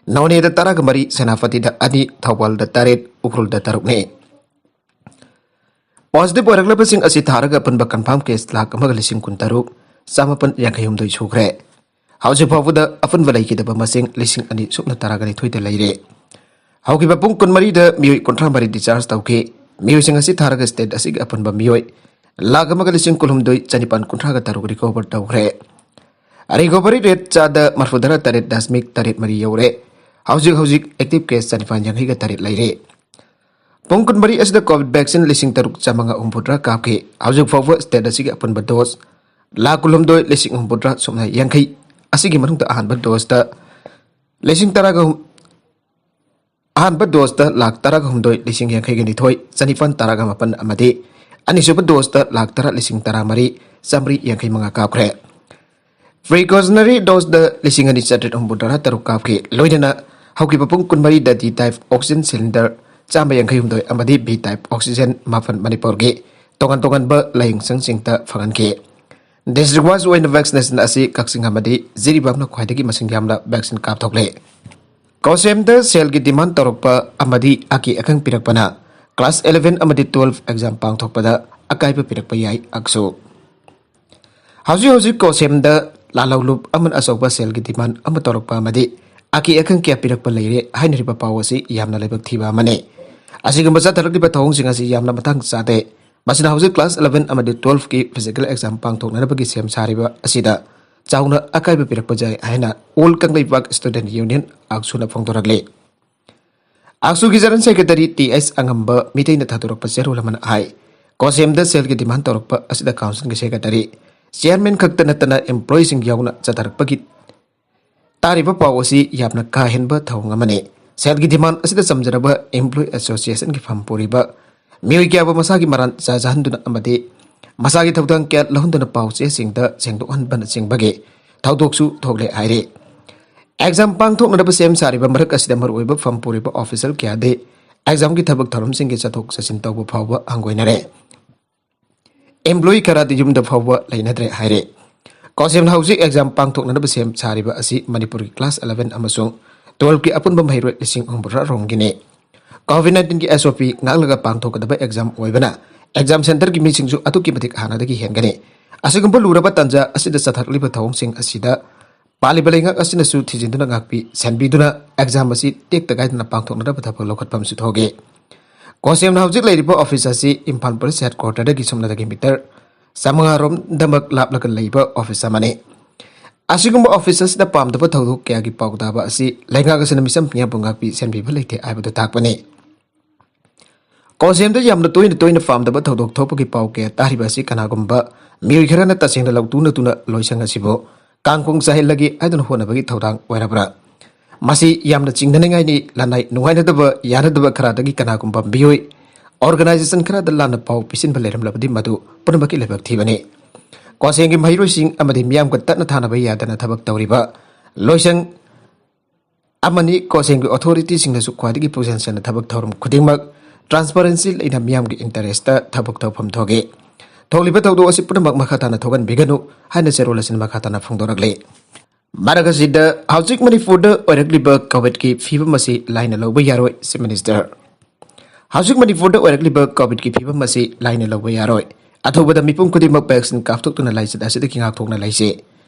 ꯅꯣꯅꯦꯗ ꯇꯔꯥꯒ ꯃꯔꯤ, ꯁꯦꯅꯥꯄꯇꯤꯗ ꯑꯅꯤ, ꯊꯧꯕꯥꯜꯗ ꯇꯔꯦꯠ, ꯎꯈ꯭ꯔꯨꯜꯗ ꯇꯔꯨꯛꯅꯤ꯫ Positive ꯑꯣꯏꯔꯛꯂꯕꯁꯤꯡ ꯑꯁꯤ ꯊꯥꯔꯒ ꯑꯄꯨꯟꯕ confirm case ꯂꯥꯈ ꯑꯃꯒ ꯂꯤꯁꯤꯡ ꯀꯨꯟꯇꯔꯨꯛ, ꯆꯥꯃꯥꯄꯟ ꯌꯥꯡꯈꯩ ꯍꯨꯝꯗꯣꯏ ꯁꯨꯈ꯭ꯔꯦ꯫ ꯍꯧꯖꯤꯛ ꯐꯥꯎꯕꯗ ꯑꯄꯨꯟꯕ ꯂꯩꯈꯤꯗꯕ ꯃꯁꯤꯡ ꯂꯤꯁꯤꯡ ꯑꯅꯤ ꯁꯨꯞꯅ ꯇꯔꯥꯒ ꯅꯤꯊꯣꯏꯗ ꯂꯩꯔꯦ꯫ ꯍꯧꯈꯤꯕ ꯄꯨꯡ ꯀꯨꯟꯃꯔꯤꯗ ꯃꯤꯑꯣꯏ ꯀꯨꯟꯊ꯭ꯔꯥ ꯃꯔꯤ discharge ꯇꯧꯈꯤ꯫ ꯃꯤꯑꯣꯏꯁꯤꯡ ꯑꯁꯤ ꯊꯥꯔꯒ state ꯑꯁꯤꯒꯤ ꯑꯄꯨꯟꯕ ꯃꯤꯑꯣꯏ ꯂꯥꯈ ꯑꯃꯒ ꯂꯤꯁꯤꯡ ꯀꯨꯟꯍꯨꯝꯗꯣꯏ, ꯆꯅꯤꯄꯥꯟ ꯀꯨꯟꯊ꯭ꯔꯥꯒ ꯇꯔꯨꯛ recover ꯇꯧꯈ꯭ꯔꯦ꯫ Recovery rate ꯆꯥꯗ ꯃꯔꯐꯨꯇꯔꯥ ꯇꯔꯦꯠ ꯗꯁꯃꯤꯛ ꯇꯔꯦꯠ ꯃꯔꯤ ꯌꯧꯔꯦ꯫ ꯍꯧꯖꯤꯛ ꯍꯧꯖꯤꯛ active case ꯆꯅꯤꯄꯥꯟ ꯌꯥꯡꯈꯩꯒ ꯇꯔꯦꯠ ꯂꯩꯔꯦ꯫ ꯄꯨꯡ ꯀꯨꯟꯃꯔꯤ ꯑꯁꯤꯗ COVID vaccine ꯂꯤꯁꯤꯡ ꯇꯔꯨꯛ ꯆꯥꯃꯉꯥ ꯍꯨꯝꯐꯨꯇꯔꯥ ꯀꯥꯞꯈꯤ꯫ ꯍꯧꯖꯤꯛ ꯐꯥꯎꯕ state ꯑꯁꯤꯒꯤ ꯑꯄꯨꯟꯕ dose ꯂꯥꯈ ꯀꯨꯟꯍꯨꯝꯗꯣꯏ ꯂꯤꯁꯤꯡ ꯍꯨꯝꯐꯨꯇꯔꯥ ꯁꯨꯞꯅ ꯌꯥꯡꯈꯩ ꯑꯁꯤꯒꯤ ꯃꯅꯨꯡꯗ ꯑꯍꯥꯟꯕ dose ꯇ ꯂꯤꯁꯤꯡ ꯇꯔꯥꯒ ꯍꯨꯝ-, ꯑꯍꯥꯟꯕ dose ꯇ ꯂꯥꯈ ꯇꯔꯥꯒ ꯍꯨꯝꯗꯣꯏ ꯂꯤꯁꯤꯡ ꯌꯥꯡꯈꯩꯒ ꯅꯤꯊꯣꯏ ꯆꯅꯤꯄꯥꯟ ꯇꯔꯥꯒ ꯃꯥꯄꯟ ꯑꯃꯗꯤ ꯑꯅꯤꯁꯨꯕ dose ꯇ ꯂꯥꯈ ꯇꯔꯥ ꯂꯤꯁꯤꯡ ꯇꯔꯥ ꯃꯔꯤ ꯆꯥꯃꯔꯤ ꯌꯥꯡꯈꯩ ꯃꯉꯥ ꯀꯥꯞꯈ꯭ꯔꯦ꯫ Precautionary dose ꯇ ꯂꯤꯁꯤꯡ ꯑꯅꯤ ꯆꯥꯇ꯭ꯔꯦꯠ ꯍꯨꯝꯐꯨꯇꯔꯥ ꯇꯔꯨꯛ ꯀꯥꯞꯈꯤ꯫ ꯂꯣꯏꯅꯅ ꯍꯧꯈꯤꯕ ꯄꯨꯡ ꯀꯨꯟꯃꯔꯤꯗ D type oxygen cylinder ꯆꯥꯝꯃ ꯌꯥꯡꯈꯩ ꯍꯨꯝꯗꯣꯏ ꯑꯃꯗꯤ B type oxygen ꯃꯥꯄꯟ ꯃꯅꯤꯄꯨꯔꯒꯤ ꯇꯣꯉꯥꯟ ꯇꯣꯉꯥꯟꯕ ꯂꯥꯏꯌꯦꯡꯁꯪꯁꯤꯡꯗ ꯐꯪꯍꯟꯈꯤ꯫ District wise ꯑꯣꯏꯅ vaccination ꯑꯁꯤ ꯀꯛꯆꯤꯡ ꯑꯃꯗꯤ ꯖꯤꯔꯤꯕꯥꯝꯅ ꯈ꯭ꯋꯥꯏꯗꯒꯤ ꯃꯁꯤꯡ ꯌꯥꯝꯅ vaccine ꯀꯥꯞꯊꯣꯛꯂꯦ꯫ ꯀꯣꯁꯦꯝꯗ ꯁꯦꯜꯒꯤ demand ꯇꯧꯔꯛꯄ ꯑꯃꯗꯤ ꯑꯀꯤ ꯑꯈꯪ ꯄꯤꯔꯛꯄꯅ class eleven ꯑꯃꯗꯤ twelve exam ꯄꯥꯡꯊꯣꯛꯄꯗ ꯑꯀꯥꯏꯕ ꯄꯤꯔꯛꯄ ꯌꯥꯏ꯫ ꯑꯛꯁꯨ ꯍꯧꯖꯤꯛ ꯍꯧꯖꯤꯛ ꯀꯣꯁꯦꯝꯗ ꯂꯥꯜꯍꯧꯂꯨꯞ ꯑꯃꯅ ꯑꯆꯧꯕ ꯁꯦꯜꯒꯤ demand ꯑꯃ ꯇꯧꯔꯛꯄ ꯑꯃꯗꯤ ꯑꯀꯤ ꯑꯈꯪ ꯀꯌꯥ ꯄꯤꯔꯛꯄ ꯂꯩꯔꯦ ꯍꯥꯏꯅꯔꯤꯕ ꯄꯥꯎ ꯑꯁꯤ ꯌꯥꯝꯅ ꯂꯥꯏꯕꯛ ꯊꯤꯕ ꯑꯃꯅꯤ꯫ ꯑꯁꯤꯒꯨꯝꯕ ꯆꯠꯊꯔꯛꯂꯤꯕ ꯊꯧꯑꯣꯡꯁꯤꯡ ꯑꯁꯤ ꯌꯥꯝꯅ ꯃꯇꯥꯡ ꯆꯥꯗꯦ꯫ ꯃꯁꯤꯅ ꯍꯧꯖꯤꯛ class eleven ꯑꯃꯗꯤ twelve ꯀꯤ physical exam ꯄꯥꯡꯊꯣꯛꯅꯅꯕꯒꯤ ꯁꯦꯝ ꯁꯥꯔꯤꯕ ꯑꯁꯤꯗ ꯆꯥꯎꯅ ꯑꯀꯥꯏꯕ ꯄꯤꯔꯛꯄ ꯌꯥꯏ ꯍꯥꯏꯅ All Kangleipak Student Union, ꯑꯛꯁꯨꯅ ꯐꯣꯡꯗꯣꯔꯛꯂꯤ꯫ ꯑꯥꯁꯨꯒꯤ General Secretary T H ꯑꯉꯝꯕ ꯃꯤꯇꯩꯅ ꯊꯥꯗꯣꯔꯛꯄ ꯆꯦꯔꯣꯜ ꯑꯃꯅ ꯍꯥꯏ, ꯀꯣꯁꯦꯝꯗ ꯁꯦꯜꯒꯤ demand ꯇꯧꯔꯛꯄ ꯑꯁꯤꯗ councilꯒꯤ secretary, chairman ꯈꯛꯇ ꯅꯠꯇꯅ employeeꯁꯤꯡ ꯌꯥꯎꯅ ꯆꯠꯊꯔꯛꯄꯒꯤ ꯇꯥꯔꯤꯕ ꯄꯥꯎ ꯑꯁꯤ ꯌꯥꯝꯅ ꯀꯥ ꯍꯦꯟꯕ ꯊꯧꯑꯣꯡ ꯑꯃꯅꯤ꯫ ꯁꯦꯜꯒꯤ demand ꯑꯁꯤꯗ ꯆꯝꯖꯔꯕ employee associationꯒꯤ ꯐꯝ ꯄꯨꯔꯤꯕ ꯃꯤꯑꯣꯏ ꯀꯌꯥꯕꯨ ꯃꯁꯥꯒꯤ ꯃꯔꯥꯟ ꯆꯥꯖꯍꯟꯗꯨꯅ ꯑꯃꯗꯤ ꯃꯁꯥꯒꯤ ꯊꯧꯗꯥꯡ ꯀꯌꯥ ꯂꯧꯍꯟꯗꯨꯅ ꯄꯥꯎ ꯆꯦꯁꯤꯡꯗ ꯁꯦꯡꯗꯣꯛꯍꯟꯕꯅꯆꯤꯡꯕꯒꯤ ꯊꯧꯗꯣꯛꯁꯨ ꯊꯣꯛꯂꯦ ꯍꯥꯏꯔꯤ꯫ Exam ꯄꯥꯡꯊꯣꯛꯅꯅꯕ ꯁꯦꯝ ꯁꯥꯔꯤꯕ ꯃꯔꯛ ꯑꯁꯤꯗ ꯃꯔꯨꯑꯣꯏꯕ ꯐꯝ ꯄꯨꯔꯤꯕ official ꯀꯌꯥꯗꯤ examꯒꯤ ꯊꯕꯛ ꯊꯧꯔꯝꯁꯤꯡꯒꯤ ꯆꯠꯊꯣꯛ ꯆꯠꯁꯤꯟ ꯇꯧꯕ ꯐꯥꯎꯕ ꯍꯪꯒꯣꯏꯅꯔꯦ꯫ Employee ꯈꯔꯗꯤ ꯌꯨꯝꯗ ꯐꯥꯎꯕ ꯂꯩꯅꯗ꯭ꯔꯦ ꯍꯥꯏꯔꯦ꯫ ꯀꯣꯁꯦꯝꯅ ꯍꯧꯖꯤꯛ exam ꯄꯥꯡꯊꯣꯛꯅꯅꯕ ꯁꯦꯝ ꯁꯥꯔꯤꯕ ꯑꯁꯤ ꯃꯅꯤꯄꯨꯔꯒꯤ class eleven ꯑꯃꯁꯨꯡ twelveꯀꯤ ꯑꯄꯨꯟꯕ ꯃꯍꯩꯔꯣꯏ ꯂꯤꯁꯤꯡ ꯑꯍꯨꯝ ꯐꯨꯔꯥ ꯔꯣꯝꯒꯤꯅꯤ꯫ COVID nineteenꯒꯤ SOP ꯉꯥꯛꯂꯒ ꯄꯥꯡꯊꯣꯛꯀꯗꯕ exam ꯑꯣꯏꯕꯅ exam centreꯒꯤ ꯃꯤꯁꯤꯡꯁꯨ ꯑꯗꯨꯛꯀꯤ ꯃꯇꯤꯛ ꯍꯥꯟꯅꯗꯒꯤ ꯍꯦꯟꯒꯅꯤ꯫ ꯑꯁꯤꯒꯨꯝꯕ ꯂꯨꯔꯕ ꯇꯥꯟꯖꯥ ꯑꯁꯤꯗ ꯆꯠꯊꯔꯛꯂꯤꯕ ꯊꯧꯑꯣꯡꯁꯤꯡ ꯑꯁꯤꯗ ꯄꯥꯜꯂꯤꯕ ꯂꯩꯉꯥꯛ ꯑꯁꯤꯅꯁꯨ ꯊꯤꯖꯤꯟꯗꯨꯅ ꯉꯥꯛꯄꯤ ꯁꯦꯟꯕꯤꯗꯨꯅ exam ꯑꯁꯤ ꯇꯦꯛꯇ ꯀꯥꯏꯗꯅ ꯄꯥꯡꯊꯣꯛꯅꯅꯕ ꯊꯕꯛ ꯂꯧꯈꯠꯄ ꯑꯃꯁꯨ ꯊꯣꯛꯏ꯫ ꯀꯣꯁꯦꯝꯅ ꯍꯧꯖꯤꯛ ꯂꯩꯔꯤꯕ office ꯑꯁꯤ ꯏꯝꯐꯥꯜ police headquarterꯗꯒꯤ ꯁꯨꯞꯅꯗꯒꯤ meter ꯆꯥꯃꯉꯥ ꯔꯣꯝꯗꯃꯛ ꯂꯥꯞꯂꯒ ꯂꯩꯕ office ꯑꯃꯅꯤ꯫ ꯑꯁꯤꯒꯨꯝꯕ office ꯑꯁꯤꯗ ꯄꯥꯝꯗꯕ ꯊꯧꯗꯣꯛ ꯀꯌꯥꯒꯤ ꯄꯥꯎ ꯇꯥꯕ ꯑꯁꯤ ꯂꯩꯉꯥꯛ ꯑꯁꯤꯅ ꯃꯤꯆꯝ ꯃꯤꯌꯥꯝꯕꯨ ꯉꯥꯛꯄꯤ ꯁꯦꯟꯕꯤꯕ ꯂꯩꯇꯦ ꯍꯥꯏꯕꯗꯨ ꯇꯥꯛꯄꯅꯤ꯫ ꯀꯣꯁꯦꯝꯗ ꯌꯥꯝꯅ ꯇꯣꯏꯅ ꯇꯣꯏꯅ ꯄꯥꯝꯗꯕ ꯊꯧꯗꯣꯛ ꯊꯣꯛꯄꯒꯤ ꯄꯥꯎ ꯀꯌꯥ ꯇꯥꯔꯤꯕ ꯑꯁꯤ ꯀꯅꯥꯒꯨꯝꯕ ꯃꯤꯑꯣꯏ ꯈꯔꯅ ꯇꯁꯦꯡꯅ ꯂꯧꯇꯨꯅ ꯇꯨꯅ ꯂꯣꯏꯁꯪ ꯑꯁꯤꯕꯨ ꯀꯥꯡꯈꯣꯡ ꯆꯥꯏꯍꯜꯂꯒꯦ ꯍꯥꯏꯗꯨꯅ ꯍꯣꯠꯅꯕꯒꯤ ꯊꯧꯗꯥꯡ ꯑꯣꯏꯔꯕ꯭ꯔꯥ? ꯃꯁꯤ ꯌꯥꯝꯅ ꯆꯤꯡꯅꯅꯤꯡꯉꯥꯏꯅꯤ꯫ ꯂꯅꯥꯏ ꯅꯨꯡꯉꯥꯏꯅꯗꯕ ꯌꯥꯅꯗꯕ ꯈꯔꯗꯒꯤ ꯀꯅꯥꯒꯨꯝꯕ ꯃꯤꯑꯣꯏ organization ꯈꯔꯗ ꯂꯥꯟꯅ ꯄꯥꯎ ꯄꯤꯁꯤꯟꯕ ꯂꯩꯔꯝꯂꯕꯗꯤ ꯃꯗꯨ ꯄꯨꯝꯅꯃꯛꯀꯤ ꯂꯥꯏꯕꯛ ꯊꯤꯕꯅꯤ꯫ ꯀꯣꯁꯦꯝꯒꯤ ꯃꯍꯩꯔꯣꯏꯁꯤꯡ ꯑꯃꯗꯤ ꯃꯤꯌꯥꯝꯒ ꯇꯠꯅ ꯊꯥꯅꯕ ꯌꯥꯗꯅ ꯊꯕꯛ ꯇꯧꯔꯤꯕ ꯂꯣꯏꯁꯪ ꯑꯃꯅꯤ꯫ ꯀꯣꯁꯦꯝꯒꯤ authorityꯁꯤꯡꯅꯁꯨ ꯈ꯭ꯋꯥꯏꯗꯒꯤ ꯄꯨꯛꯆꯦꯜ ꯁꯦꯡꯅ ꯊꯕꯛ ꯊꯧꯔꯝ ꯈꯨꯗꯤꯡꯃꯛ transparency ꯂꯩꯅ ꯃꯤꯌꯥꯝꯒꯤ interestꯇ ꯊꯕꯛ ꯇꯧꯐꯝ ꯊꯣꯛꯏ꯫ ꯊꯣꯛꯂꯤꯕ ꯊꯧꯗꯣꯛ ꯑꯁꯤ ꯄꯨꯝꯅꯃꯛ ꯃꯈꯥ ꯇꯥꯅ ꯊꯣꯛꯍꯟꯕꯤꯒꯅꯨ ꯍꯥꯏꯅ ꯆꯦꯔꯣꯜ ꯑꯁꯤꯅ ꯃꯈꯥ ꯇꯥꯅ ꯐꯣꯡꯗꯣꯔꯛꯂꯤ꯫ ꯃꯔꯛ ꯑꯁꯤꯗ ꯍꯧꯖꯤꯛ ꯃꯅꯤꯄꯨꯔꯗ ꯑꯣꯏꯔꯛꯂꯤꯕ COVIDꯀꯤ ꯐꯤꯕꯝ ꯑꯁꯤ ꯂꯥꯏꯅ ꯂꯧꯕ ꯌꯥꯔꯣꯏ, Chief Minister꯫ ꯍꯧꯖꯤꯛ ꯃꯅꯤꯄꯨꯔꯗ ꯑꯣꯏꯔꯛꯂꯤꯕ COVIDꯀꯤ ꯐꯤꯕꯝ ꯑꯁꯤ ꯂꯥꯏꯅ ꯂꯧꯕ ꯌꯥꯔꯣꯏ꯫ ꯑꯊꯨꯕꯗ ꯃꯤꯄꯨꯝ ꯈꯨꯗꯤꯡꯃꯛ vaccine ꯀꯥꯞꯊꯣꯛꯇꯨꯅ ꯂꯥꯏꯆꯠ ꯑꯁꯤꯗꯒꯤ ꯉꯥꯛꯊꯣꯛꯅ ꯂꯩꯁꯤ꯫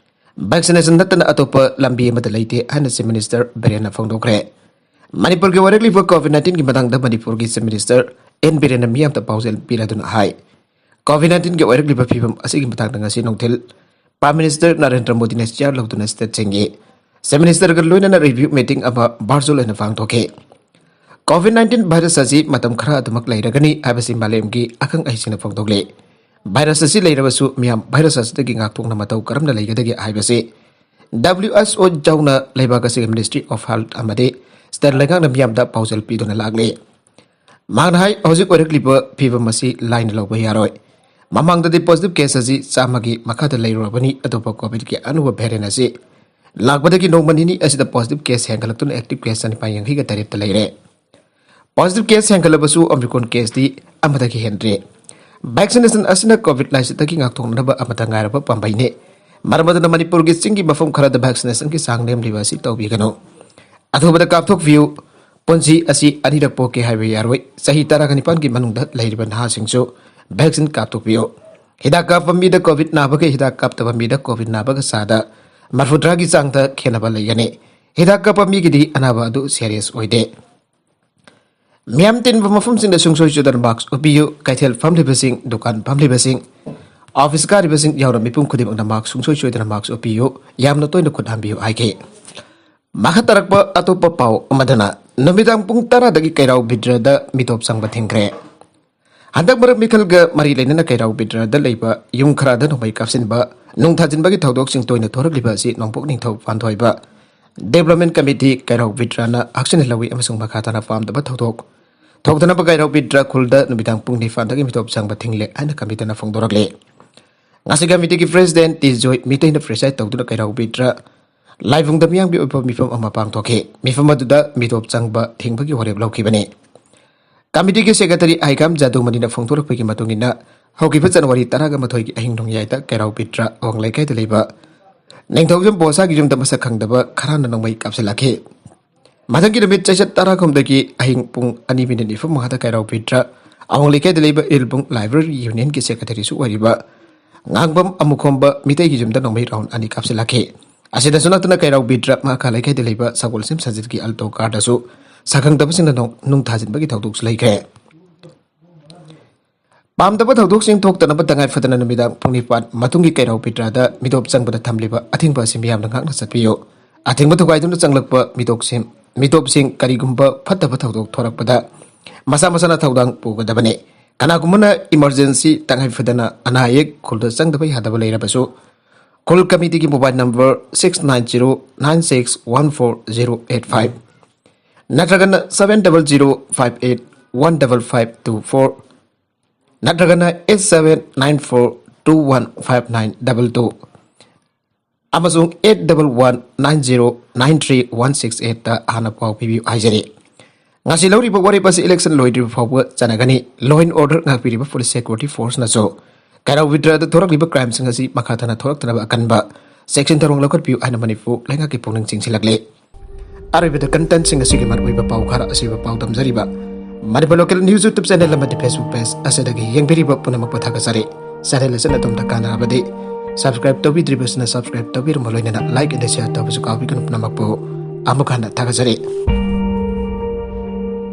Vaccination ꯅꯠꯇꯅ ꯑꯇꯣꯞꯄ ꯂꯝꯕꯤ ꯑꯃꯠꯇ ꯂꯩꯇꯦ ꯍꯥꯏꯅ Chief Minister ꯕꯤꯔꯦꯟꯅ ꯐꯣꯡꯗꯣꯛꯈ꯭ꯔꯦ꯫ ꯃꯅꯤꯄꯨꯔꯒꯤ ꯑꯣꯏꯔꯛꯂꯤꯕ COVID nineteenꯒꯤ ꯃꯇꯥꯡꯗ ꯃꯅꯤꯄꯨꯔꯒꯤ Chief Minister ꯑꯦꯟ ꯕꯤꯔꯦꯟꯅ ꯃꯤꯌꯥꯝꯗ ꯄꯥꯎꯖꯦꯜ ꯄꯤꯔꯗꯨꯅ ꯍꯥꯏ, COVID nineteenꯒꯤ ꯑꯣꯏꯔꯛꯂꯤꯕ ꯐꯤꯕꯝ ꯑꯁꯤꯒꯤ ꯃꯇꯥꯡꯗ ꯉꯁꯤ ꯅꯨꯡꯊꯤꯜ Prime Minister ꯅꯔꯦꯟꯗ꯭ꯔ ꯃꯣꯗꯤꯅ chair ꯂꯧꯗꯨꯅ stateꯁꯤꯡꯒꯤ Chief Ministerꯒ ꯂꯣꯏꯅꯅ review meeting ꯑꯃ virtual ꯑꯣꯏꯅ ꯄꯥꯡꯊꯣꯛꯈꯤ꯫ COVID nineteen virus ꯑꯁꯤ ꯃꯇꯝ ꯈꯔ ꯑꯗꯨꯃꯛ ꯂꯩꯔꯒꯅꯤ ꯍꯥꯏꯕꯁꯤ ꯃꯥꯂꯦꯝꯒꯤ ꯑꯈꯪ ꯑꯍꯩꯁꯤꯡꯅ ꯐꯣꯡꯗꯣꯛꯂꯤ꯫ Virus ꯑꯁꯤ ꯂꯩꯔꯕꯁꯨ ꯃꯤꯌꯥꯝ virus ꯑꯁꯤꯗꯒꯤ ꯉꯥꯛꯊꯣꯛꯅ ꯃꯇꯧ ꯀꯔꯝꯅ ꯂꯩꯒꯗꯒꯦ ꯍꯥꯏꯕꯁꯤ W H O ꯌꯥꯎꯅ ꯂꯩꯕꯥꯛ ꯑꯁꯤꯒꯤ Ministry of Health ꯑꯃꯗꯤ state ꯂꯩꯉꯥꯛꯅ ꯃꯤꯌꯥꯝꯗ ꯄꯥꯎꯖꯦꯜ ꯄꯤꯗꯨꯅ ꯂꯥꯛꯂꯤ꯫ ꯃꯍꯥꯛꯅ ꯍꯥꯏ, ꯍꯧꯖꯤꯛ ꯑꯣꯏꯔꯛꯂꯤꯕ ꯐꯤꯕꯝ ꯑꯁꯤ ꯂꯥꯏꯅ ꯂꯧꯕ ꯌꯥꯔꯣꯏ꯫ ꯃꯃꯥꯡꯗꯗꯤ positive case ꯑꯁꯤ ꯆꯥꯝꯃꯒꯤ ꯃꯈꯥꯗ ꯂꯩꯔꯨꯔꯕꯅꯤ꯫ ꯑꯇꯣꯞꯄ COVIDꯀꯤ ꯑꯅꯧꯕ variant ꯑꯁꯤ ꯂꯥꯛꯄꯗꯒꯤ ꯅꯣꯡꯃ ꯅꯤꯅꯤ ꯑꯁꯤꯗ positive case ꯍꯦꯟꯒꯠꯂꯛꯇꯨꯅ active case ꯆꯅꯤꯄꯥꯟ ꯌꯥꯡꯈꯩꯒ ꯇꯔꯦꯠꯇ ꯂꯩꯔꯦ꯫ Positive case ꯍꯦꯟꯒꯠꯂꯕꯁꯨ Omicron caseꯇꯤ ꯑꯃꯗꯒꯤ ꯍꯦꯟꯗ꯭ꯔꯦ꯫ Vaccination ꯑꯁꯤꯅ COVID ꯂꯥꯏꯆꯠꯇꯒꯤ ꯉꯥꯛꯊꯣꯛꯅꯅꯕ ꯑꯃꯠꯇ ꯉꯥꯏꯔꯕ ꯄꯥꯝꯕꯩꯅꯤ꯫ ꯃꯔꯝ ꯑꯗꯨꯅ ꯃꯅꯤꯄꯨꯔꯒꯤ ꯆꯤꯡꯒꯤ ꯃꯐꯝ ꯈꯔꯗ vaccinationꯒꯤ ꯆꯥꯡ ꯅꯦꯝꯂꯤꯕ ꯑꯁꯤ ꯇꯧꯕꯤꯒꯅꯨ꯫ ꯑꯊꯨꯕꯗ ꯀꯥꯞꯊꯣꯛꯄꯤꯌꯨ꯫ ꯄꯨꯟꯁꯤ ꯑꯁꯤ ꯑꯅꯤꯔꯛ ꯄꯣꯛꯀꯦ ꯍꯥꯏꯕ ꯌꯥꯔꯣꯏ꯫ ꯆꯍꯤ ꯇꯔꯥꯒ ꯅꯤꯄꯥꯟꯒꯤ ꯃꯅꯨꯡꯗ ꯂꯩꯔꯤꯕ ꯅꯍꯥꯁꯤꯡꯁꯨ vaccine ꯀꯥꯞꯊꯣꯛꯄꯤꯌꯨ꯫ ꯍꯤꯗꯥꯛ ꯀꯥꯞꯄ ꯃꯤꯗ COVID ꯅꯥꯕꯒ ꯍꯤꯗꯥꯛ ꯀꯥꯞꯇꯕ ꯃꯤꯗ COVID ꯅꯥꯕꯒ ꯆꯥꯗ ꯃꯔꯐꯨꯇꯔꯥꯒꯤ ꯆꯥꯡꯗ ꯈꯦꯠꯅꯕ ꯂꯩꯒꯅꯤ꯫ ꯍꯤꯗꯥꯛ ꯀꯥꯞꯄ ꯃꯤꯒꯤꯗꯤ ꯑꯅꯥꯕ ꯑꯗꯨ serious ꯑꯣꯏꯗꯦ꯫ ꯃꯤꯌꯥꯝ ꯇꯤꯟꯕ ꯃꯐꯝꯁꯤꯡꯗ ꯁꯨꯡꯁꯣꯏ ꯁꯣꯏꯗꯅ mask ꯎꯞꯄꯤꯌꯨ꯫ ꯀꯩꯊꯦꯜ ꯐꯝꯂꯤꯕꯁꯤꯡ, ꯗꯨꯀꯥꯟ ꯐꯝꯂꯤꯕꯁꯤꯡ, office ꯀꯥꯔꯤꯕꯁꯤꯡ ꯌꯥꯎꯅ ꯃꯤꯄꯨꯝ ꯈꯨꯗꯤꯡꯃꯛꯅ mask ꯁꯨꯡꯁꯣꯏ ꯁꯣꯏꯗꯅ mask ꯎꯞꯄꯤꯌꯨ꯫ ꯌꯥꯝꯅ ꯇꯣꯏꯅ ꯈꯨꯠ ꯍꯥꯝꯕꯤꯌꯨ ꯍꯥꯏꯈꯤ꯫ ꯃꯈꯥ ꯇꯥꯔꯛꯄ ꯑꯇꯣꯞꯄ ꯄꯥꯎ ꯑꯃꯗꯅ, ꯅꯨꯃꯤꯗꯥꯡ ꯄꯨꯡ ꯇꯔꯥꯗꯒꯤ ꯀꯩꯔꯥꯎ ꯕꯤꯗ꯭ꯔꯗ ꯃꯤꯇꯣꯞ ꯆꯪꯕ ꯊꯤꯡꯈ꯭ꯔꯦ꯫ ꯍꯟꯗꯛ ꯃꯔꯛ ꯃꯤꯈꯜꯒ ꯃꯔꯤ ꯂꯩꯅꯅ ꯀꯩꯔꯥꯎ ꯕꯤꯗ꯭ꯔꯗ ꯂꯩꯕ ꯌꯨꯝ ꯈꯔꯗ ꯅꯣꯡꯃꯩ ꯀꯥꯞꯁꯤꯟꯕ, ꯅꯨꯡ ꯊꯥꯖꯤꯟꯕꯒꯤ ꯊꯧꯗꯣꯛꯁꯤꯡ ꯇꯣꯏꯅ ꯊꯣꯔꯛꯂꯤꯕ ꯑꯁꯤ ꯅꯣꯡꯄꯣꯛ ꯅꯤꯡꯊꯧ ꯄꯥꯟꯊꯣꯏꯕ Development Committee ꯀꯩꯔꯥꯎ ꯕꯤꯗ꯭ꯔꯅ ꯍꯛꯆꯤꯟꯅ ꯂꯧꯏ ꯑꯃꯁꯨꯡ ꯃꯈꯥ ꯇꯥꯅ ꯄꯥꯝꯗꯕ ꯊꯧꯗꯣꯛ ꯊꯣꯛꯇꯅꯕ ꯀꯩꯔꯥꯎ ꯕꯤꯗ꯭ꯔ ꯈꯨꯜꯗ ꯅꯨꯃꯤꯗꯥꯡ ꯄꯨꯡ ꯅꯤꯄꯥꯟꯗꯒꯤ ꯃꯤꯇꯣꯞ ꯆꯪꯕ ꯊꯤꯡꯂꯦ ꯍꯥꯏꯅ committeeꯅ ꯐꯣꯡꯗꯣꯔꯛꯂꯤ꯫ ꯉꯁꯤ committeeꯒꯤ president ꯇꯤ ꯖꯣꯏ ꯃꯤꯇꯩꯅ preside ꯇꯧꯗꯨꯅ ꯀꯩꯔꯥꯎ ꯕꯤꯗ꯭ꯔ ꯂꯥꯏꯕꯨꯡꯗ ꯃꯤꯌꯥꯝꯒꯤ ꯑꯣꯏꯕ ꯃꯤꯐꯝ ꯑꯃ ꯄꯥꯡꯊꯣꯛꯈꯤ꯫ ꯃꯤꯐꯝ ꯑꯗꯨꯗ ꯃꯤꯇꯣꯞ ꯆꯪꯕ ꯊꯤꯡꯕꯒꯤ ꯋꯥꯔꯦꯞ ꯂꯧꯈꯤꯕꯅꯤ꯫ Committeeꯒꯤ secretary ꯑꯍꯩꯈꯥꯝ ꯖꯥꯗꯨꯃꯅꯤꯅ ꯐꯣꯡꯗꯣꯔꯛꯄꯒꯤ ꯃꯇꯨꯡ ꯏꯟꯅ, ꯍꯧꯈꯤꯕ ꯖꯅꯋꯥꯔꯤ ꯇꯔꯥꯒ ꯃꯥꯊꯣꯏꯒꯤ ꯑꯍꯤꯡ ꯅꯣꯡꯌꯥꯏꯗ ꯀꯩꯔꯥꯎ ꯕꯤꯗ꯭ꯔ ꯑꯋꯥꯡ ꯂꯩꯀꯥꯏꯗ ꯂꯩꯕ ꯅꯤꯡꯊꯧꯖꯝ ꯕꯣꯁꯥꯒꯤ ꯌꯨꯝꯗ ꯃꯁꯛ ꯈꯪꯗꯕ ꯈꯔꯅ ꯅꯣꯡꯃꯩ ꯀꯥꯞꯁꯤꯜꯂꯛꯈꯤ꯫ ꯃꯊꯪꯒꯤ ꯅꯨꯃꯤꯠ ꯆꯩꯆꯠ ꯇꯔꯥꯍꯨꯝꯗꯣꯏꯒꯤ ꯑꯍꯤꯡ ꯄꯨꯡ ꯑꯅꯤ minute ꯅꯤꯐꯨ ꯃꯉꯥꯗ ꯀꯩꯔꯥꯎ ꯕꯤꯗ꯭ꯔ ꯑꯋꯥꯡ ꯂꯩꯀꯥꯏꯗ ꯂꯩꯕ ꯏꯔꯕꯨꯡ library unionꯒꯤ secretaryꯁꯨ ꯑꯣꯏꯔꯤꯕ ꯉꯥꯡꯕꯝ ꯑꯃꯨꯈꯣꯝꯕ ꯃꯤꯇꯩꯒꯤ ꯌꯨꯝꯗ ꯅꯣꯡꯃꯩ round ꯑꯅꯤ ꯀꯥꯞꯁꯤꯜꯂꯛꯈꯤ꯫ ꯑꯁꯤꯗꯁꯨ ꯅꯠꯇꯅ ꯀꯩꯔꯥꯎ ꯕꯤꯗ꯭ꯔ ꯃꯍꯥꯀꯥ ꯂꯩꯀꯥꯏꯗ ꯂꯩꯕ ꯁꯒꯣꯜꯁꯦꯝ ꯁꯟꯖꯤꯠꯀꯤ Alto carꯗꯁꯨ ꯁꯛꯈꯪꯗꯕꯁꯤꯡꯅ ꯅꯣꯡ-, ꯅꯨꯡ ꯊꯥꯖꯤꯟꯕꯒꯤ ꯊꯧꯗꯣꯛꯁꯨ ꯂꯩꯈ꯭ꯔꯦ꯫ ꯄꯥꯝꯗꯕ ꯊꯧꯗꯣꯛꯁꯤꯡ ꯊꯣꯛꯇꯅꯕ ꯇꯉꯥꯏ ꯐꯗꯅ ꯅꯨꯃꯤꯗꯥꯡ ꯄꯨꯡ ꯅꯤꯄꯥꯟ ꯃꯇꯨꯡꯒꯤ ꯀꯩꯔꯥꯎ ꯕꯤꯗ꯭ꯔꯗ ꯃꯤꯇꯣꯞ ꯆꯪꯕꯗ ꯊꯝꯂꯤꯕ ꯑꯊꯤꯡꯕ ꯑꯁꯤ ꯃꯤꯌꯥꯝꯅ ꯉꯥꯛꯅ ꯆꯠꯄꯤꯌꯨ꯫ ꯑꯊꯤꯡꯕ ꯊꯨꯒꯥꯏꯗꯨꯅ ꯆꯪꯂꯛꯄ ꯃꯤꯇꯣꯞꯁꯤꯡ ꯃꯤꯇꯣꯞꯁꯤꯡ ꯀꯔꯤꯒꯨꯝꯕ ꯐꯠꯇꯕ ꯊꯧꯗꯣꯛ ꯊꯣꯔꯛꯄꯗ ꯃꯁꯥ ꯃꯁꯥꯅ ꯊꯧꯗꯥꯡ ꯄꯨꯒꯗꯕꯅꯤ꯫ ꯀꯅꯥꯒꯨꯝꯕꯅ emergency, ꯇꯉꯥꯏ ꯐꯗꯅ ꯑꯅꯥ ꯑꯌꯦꯛ ꯈꯨꯜꯗ ꯆꯪꯗꯕ ꯌꯥꯗꯕ ꯂꯩꯔꯕꯁꯨ, ꯈꯨꯜ ꯀꯃꯤꯇꯤꯒꯤ mobile number six nine zero nine six one four zero eight five ꯅꯠꯇ꯭ꯔꯒꯅ seven double zero five eight one double five two four ꯅꯠꯇ꯭ꯔꯒꯅ eight seven nine four two one five nine double two ꯑꯃꯁꯨꯡ eight double one nine zero nine three one six eight ꯇ ꯍꯥꯟꯅ ꯄꯥꯎ ꯄꯤꯕꯤꯌꯨ ꯍꯥꯏꯖꯔꯤ꯫ ꯉꯁꯤ ꯂꯧꯔꯤꯕ ꯋꯥꯔꯦꯞ ꯑꯁꯤ election ꯂꯣꯏꯗ꯭ꯔꯤꯕ ꯐꯥꯎꯕ ꯆꯠꯅꯒꯅꯤ꯫ Law and order ꯉꯥꯛꯄꯤꯔꯤꯕ police security force ꯅꯁꯨ ꯀꯩꯔꯥꯎ ꯕꯤꯗ꯭ꯔꯗ ꯊꯣꯔꯛꯂꯤꯕ crime ꯁꯤꯡ ꯑꯁꯤ ꯃꯈꯥ ꯇꯥꯅ ꯊꯣꯔꯛꯇꯅꯕ ꯑꯀꯟꯕ ꯆꯦꯛꯁꯤꯟ ꯊꯧꯔꯥꯡ ꯂꯧꯈꯠꯄꯤꯌꯨ ꯍꯥꯏꯅ ꯃꯅꯤꯄꯨꯔ ꯂꯩꯉꯥꯛꯀꯤ ꯄꯨꯛꯅꯤꯡ ꯆꯤꯡꯁꯤꯜꯂꯛꯂꯤ꯫ ꯑꯔꯣꯏꯕꯗ content ꯁꯤꯡ ꯑꯁꯤꯒꯤ ꯃꯔꯨꯑꯣꯏꯕ ꯄꯥꯎ ꯈꯔ ꯑꯁꯤꯕ ꯄꯥꯎ ꯇꯝꯖꯔꯤꯕ Manipur Local News YouTube channel ꯑꯃꯗꯤ Facebook page ꯑꯁꯤꯗꯒꯤ ꯌꯦꯡꯕꯤꯔꯤꯕ ꯄꯨꯝꯅꯃꯛꯄꯨ ꯊꯥꯒꯠꯆꯔꯤ꯫ Channel ꯑꯁꯤꯅ ꯑꯗꯣꯝꯗ ꯀꯥꯟꯅꯔꯕꯗꯤ subscribe ꯇꯧꯕꯤꯗ꯭ꯔꯤꯕꯁꯤꯅ subscribe ꯇꯧꯕꯤꯔꯝꯃ ꯂꯣꯏꯅꯅ like and share ꯇꯧꯕꯁꯨ ꯀꯥꯎꯕꯤꯒꯅꯨ꯫ ꯄꯨꯝꯅꯃꯛꯄꯨ ꯑꯃꯨꯛ ꯍꯟꯅ ꯊꯥꯒꯠꯆꯔꯤ꯫